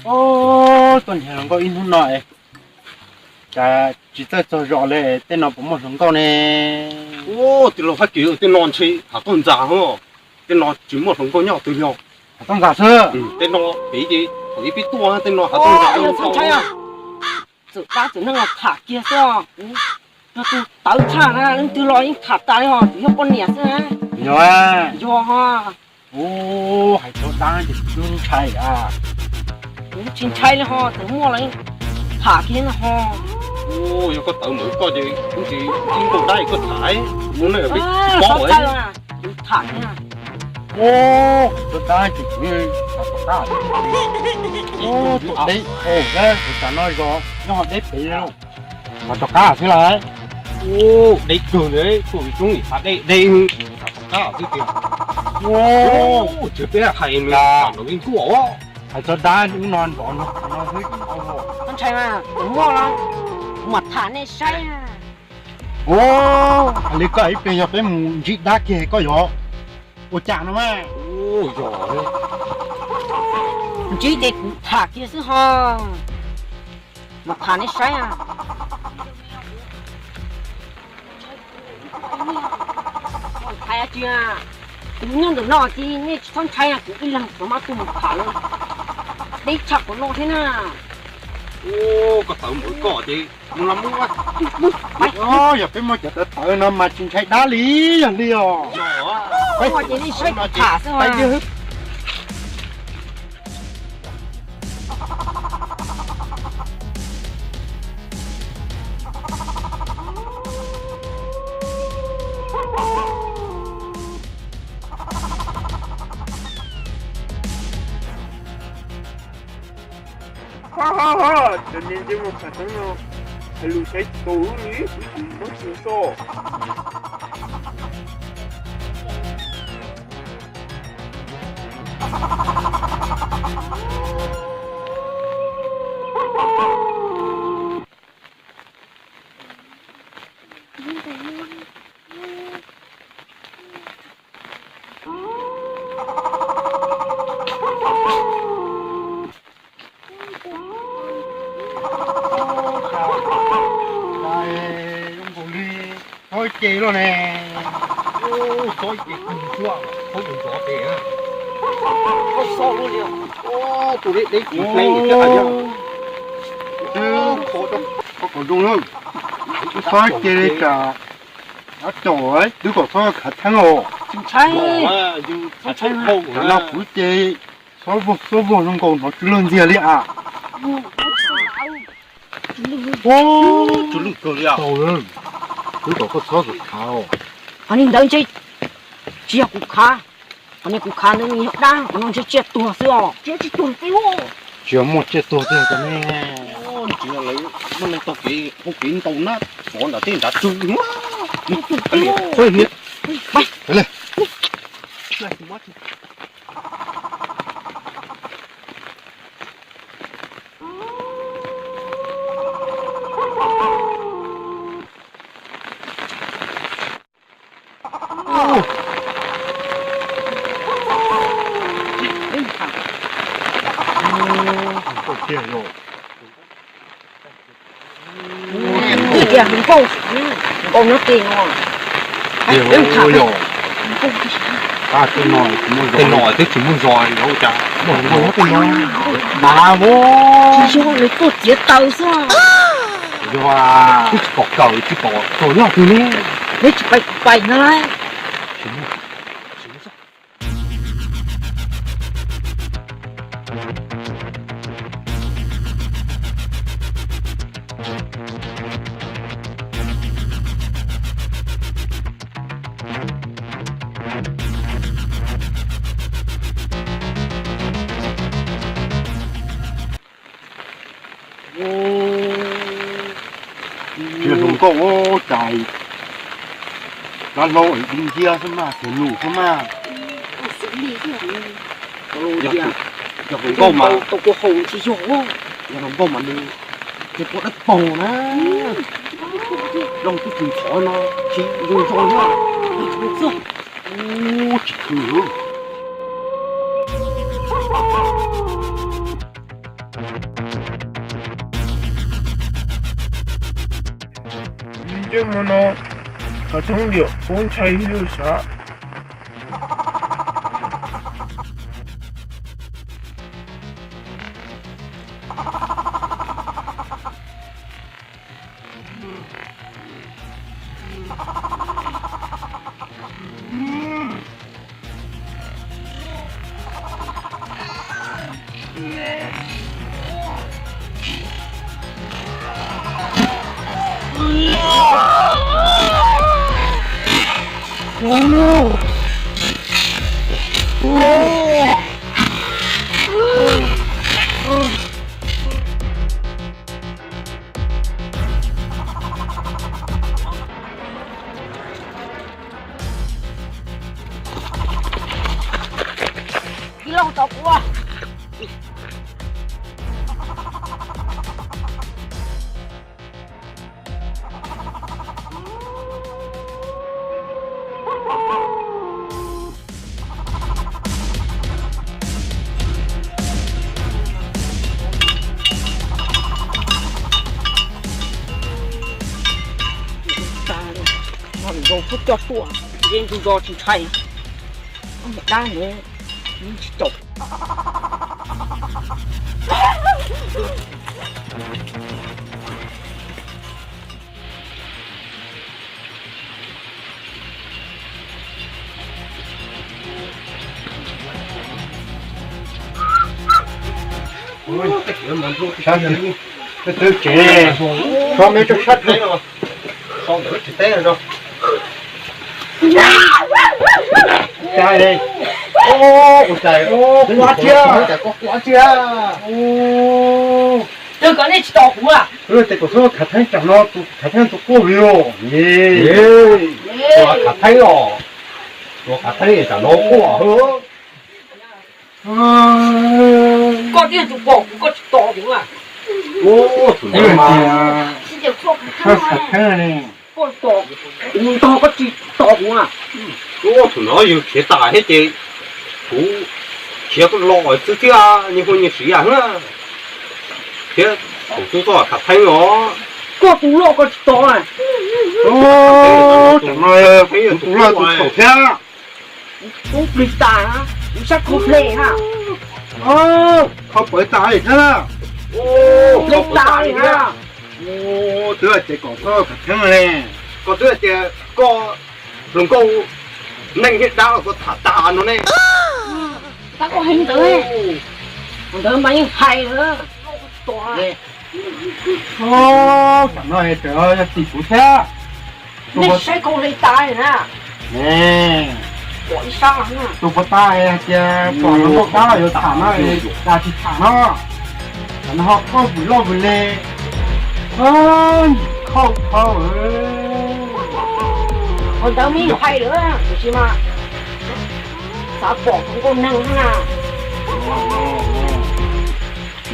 Ub, tuaj nrhiav hluas nkauj ib hnub no es cas tsis txawj txog zos li, tej no puas muaj hluas nkauj ne? Ub, tij laug Fab Kis, tej no ntshe hav toj ntxas ho, tej no tsis muaj hluas nkauj nyob twg li. Hav toj ntxas xwb. Tej no pem ces thaum ib pib tuaj tej no hav toj ntxas. Txawm dab txawm neeg los tham kiag xwb os. Yog tus tawv tshaj na, leej twg los yeej tham tas li ho, tsuas yog poj niam xwb na. Yog, yog ho. Ub, hais txog dab ces kuv ntshai a. Kuv tsis ntshai li ho, txawm muaj los yeej tham kiag no ho. Ub, yog koj tawv mus koj ces kuv tsis nkaum dab koj tham, mus ne peb tsis paub. Tham. Ub, hais txog dab ces kuv tham tom qab. Ub, tuaj deb, ub, tam no zos nyob ho deb pem li. Mas rov qab xwb lawm. Ub, deb kawg li, tuaj vim roob nim qab deb deb, rov qab xwb tiag. Ub, tsis peb hais nws los li ntuaj. Hais txog dab ub no nrov no xwb. Koj ntshai mas, kuv muaj los kuv mam tham nej saib. Ub, hais li koj ib pliag yog peb mus ntsib dab kiag koj yuav ua cas no mas. Ntsib ces kuv tham kiag xwb ho. Mas tham nej saib. Hais tias kuv nyob ntawm no ces nej tsis txhob ntshai, kuv ib leeg xav mas tuaj mus tham lawm. Deb tshaj qhov no thiab na. Ub, koj tawv mus koj ces mus los mus. Yog peb muaj cov tawv tawv no mas tsis ntshai dab li, yog li os. Ua ces nej saib kuv tham xwb. Ha ha ha, cov niag ntsej muag khav theeb no, hais lus saib tsis taus wb li, wb tsis muab tsis soj. Txhob ces loj ne. Txhob ces kug suab, txhob mus nrov pem. Txhob xauj lub li. Tus deb deb tsis pleev li thiab. Twb kho rau koj kom zoo na. Txhob ces li cas. Dab caum twb kom txhob khav theeb os. Tsis ntshai. Tam no kuv ces txhob vog txhob vog zoo nkaus hnov tsw lwj ntxiag li as. Tsw lwj kawg li. Twb kom koj txhob khav os. Qhov ni ntawd ntshe tsis yog kuv khav. Qhov ni kuv khav ntawd nws yog dab, qhov no ntshe tsiaj tuag xwb os. Tsis yog muaj tsiaj tuag tiag ne. Muaj neeg taug kev hauv kev ntaus nab xov nram tej nrad tsw. Tiag tiag, hluas nkauj, hluas nkauj nyob tej no. Tej no twb tsis muaj zos, ua cas muaj hluas nkauj nyob tej no. Mas tsis yog, nws tuaj txiav taws xwb. Yog twb tsis pom kawm tsis pom txog yog twg li. Neb tsis pais pais no lawm. Tsis hluas nkauj ua cas, dab hlau di nciab xwb mas, xiav lus xwb mas. Yog hluas nkauj mas, yog hluas nkauj mas nws cia pov dawb paug na. Zoo twb tsis ntxhov no, tsis zoo zoo na. Tsis khw. Thiab hmo no Khav Theeb liam kuv ntshai hlub sav. Ib leeg tos kuv. Nws zoo tsuj coj tuaj, yeej ntug zos tsis ntshai. Dab ntawd tsis caum. Twb tsev, so me rau sab teb no, so ntawm tsev teb no. Ua cas, ua cas koj quaj txiag? Twb kom nej tsis tos kuv a. Tes kom xub Khav Theeb tsam no, Khav Theeb tus quaj vim os. Ua Khav Theeb os, ua Khav Theeb tsam no quaj. Koj twb yog tus pom kuv koj tsis tos kuv a. Ua thaum no mas, Khav Theeb, koj tos kuv ntog koj tsis tos kuv a. Ua thaum no yus khiav tas thiab ces kuv khiav los xwb thiab, nyias hu nyias siv yam na. Thiab thaum xub koj Khav Theeb os. Koj tus loj koj tsis tos a. Tsam no kuv tus loj tus thaum thiab. Kuv plig tas, kuv sab khau ple ha. Khau pawv tas li thiab na. Ple tas li ha. Twb hais tias kom koj Khav Theeb ne, koj twb hais tias koj hluas nkauj neej thiab dab los koj tham tas no ne. Tab koj hais ntawd, ntawd mas yeej hais lawm. Tsam no yog tim kuv thiab. Nej saib khau ple tas na. Tus puas tas hais tias pom hluas nkauj dab yuav tham no, cas tsis tham no. Tsam no ho khau vwm loj vwm le. Khau khau. Ua ntawd me hais lawm tiam sis mas xav pom hluas nkauj neeg na.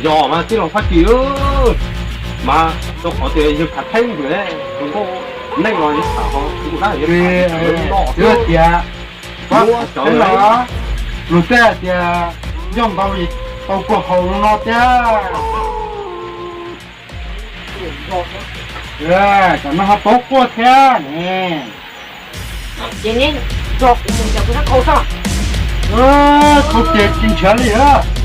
Yog mas tij laug Fab Kis, mas rau qhov tias yog Khav Theeb ntawd, hluas nkauj neej los yog tham ho kuv dab yog tham no tias, luag tej hais tias yog ntau tau kua haus no thiab. Tsam no ho paub quaj thiab ne. Ces neb nrog kuv mus ncaws kuv sab khau tso. Khau ces tsis nrhiav li,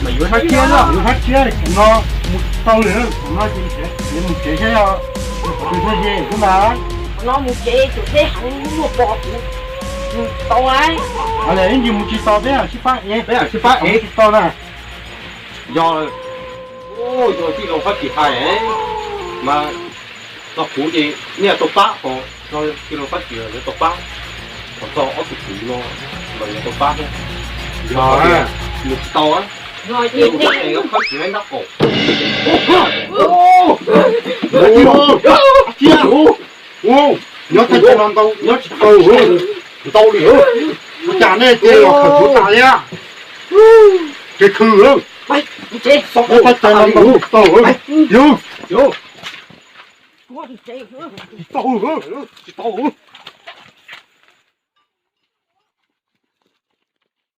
mas yuav sab tsiab, yuav sab tsiab li, tsam no mus tsis tau li, tsam no ces nrhiav mus tsev thiab, mus tsev thiab xwb ntag. Tsam no mus tsev, tus teb heev, muaj pom kuv mus tsis tau. Ib ntsis mus tsis tau, peb sib pab ev, peb sib pab ev tsis tau na. Yog, yog tij laug Fab Kis hais mas, txog kuv ces nej tau pab, ho tij laug Fab Kis lawv tau pab, ho txog ob tug kwv no los yuav tau pab thiab. Yog mus tsis tau, Fab Kis nab qaum. Nyob txog cov no ntau, nyob tsis tau, ntau li, ua cas nej ces los khawm kuv tas li. Ces khwv, nyob txog cov no ntau, tsis tau, tsis tau, tsis tau.